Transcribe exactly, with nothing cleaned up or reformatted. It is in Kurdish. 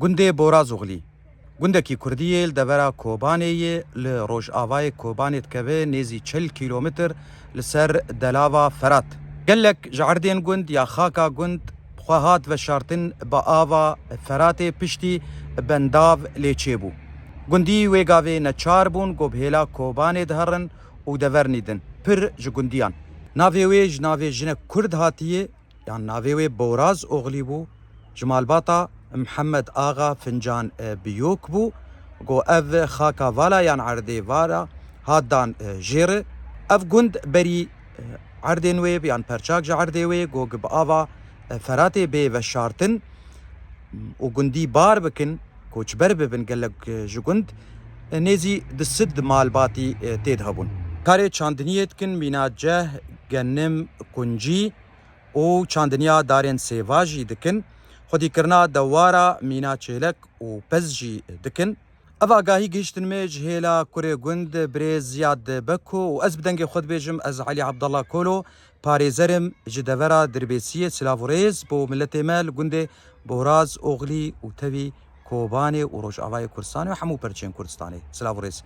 Gundê Borazoxlî. Gundekî kurdî yê li devera Kobanê yê, li rojavayê Kobanê dikeve, nêzî çil kîlometr li ser delava Ferat. Gelek ji erdên gund ya xaka gund xwe hat veşartin bi ava Feratê piştî bendav lê çêbû. Gundî wê gavê neçar bûn ku bi hêla Kobanê diherin û devernî din. Pir ji gundiyan. Navê wê ji navê jinek kurd hatiye, yan navê wê Borazoxlî bû, ji malbata Mihemed Axa Fincan, e, Biyok bû, ku ev xaka vala yan erdê vara hat dan, e, jê re. Ev gund berî, e, erdên wê yan perçak ji erdê wê ku bi ava, e, Feratê bê veşartin û gundî bar bikin, koçber bibin gelek, e, ji gund, e, nêzî du sed malbatî, e, tê de hebûn. Karê çandiniyê dikin, mîna ceh, genim, kuncî û çandiniya darên sêva jî dikin. Xwedîkirina dewara mîna çêlek û pez jî dikin. Ev agahî gihiştin me ji hêla kurê gund birêz Ziyad Beko û ez bi dengê xwe dibêjim, ez Elî Abdallah Kolo, parêzer im ji devera Dirbêsiyê. Silav û rêz bo miletê me li gundê Borazoxlî û tevî Kobanê û Rojavayê Kurdistanê û hemû perçên Kurdistanê. Silav û rêz.